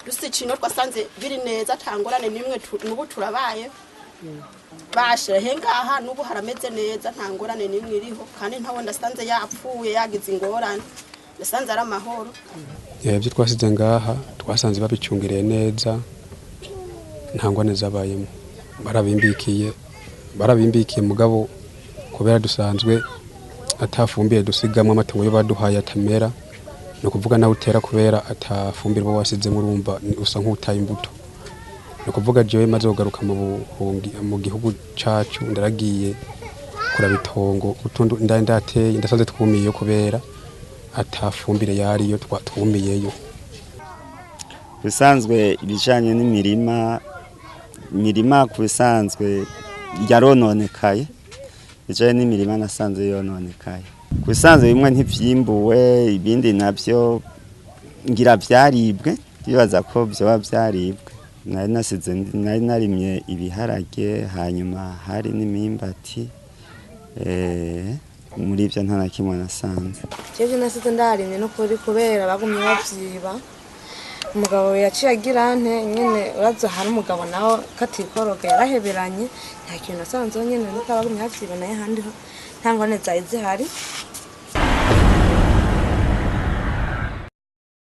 Dusica ino twasanze biri neza, ata ngorane n'imwe, n'ubu turabaye bashehe ngaha, n'ubu harameze neza, nta ngorane n'imwe iriho, kandi ntawe ndasanze yapfuye yagize ingorane, ndasanze ari amahoro. Ibyo twasize ngaha twasanze babicungiriye neza, nta ngorane zabayemo, barabimbikiye mugabo kubera dusanzwe atafumbire dusigamwe, amatungo yo baduhaye atamera, ni ukuvuga nawe utera kubera atafumbire uba wasizemo, urumva usa nk'utaye imbuto. Ni ukuvuga jewe maze kugaruka mu gihugu cacu, ndaragiye kuraba itongo utundi ndari ndateye, ndasanze twumiyeyo kubera atafumbire yariyo, twumiyeyo. Bisanzwe ibijanye n'imirima, imirima ku bisanzwe yarononekaye. Bijanye n'imirima nasanze yononekaye. Ku bisanzwe bimwe ntivyimbuwe, ibindi navyo ngira vyaribwe, bibaza ko vyoba vyaribwe. Nari nasize nari narimye ibiharage, hanyuma hari n'imimbati, muri ivyo nta na kimwe nasanze. Jewe nasize ndarimye n'ukuri kubera bagumye bavyiba. Umugabo yaciye agira nte nyene, uraza hari umugabo nawe katikoroga yaraheberanye, nta kintu nasanze nyene nuko bagumye bavyiba, naye ahandi ho nta ngorane zari zihari.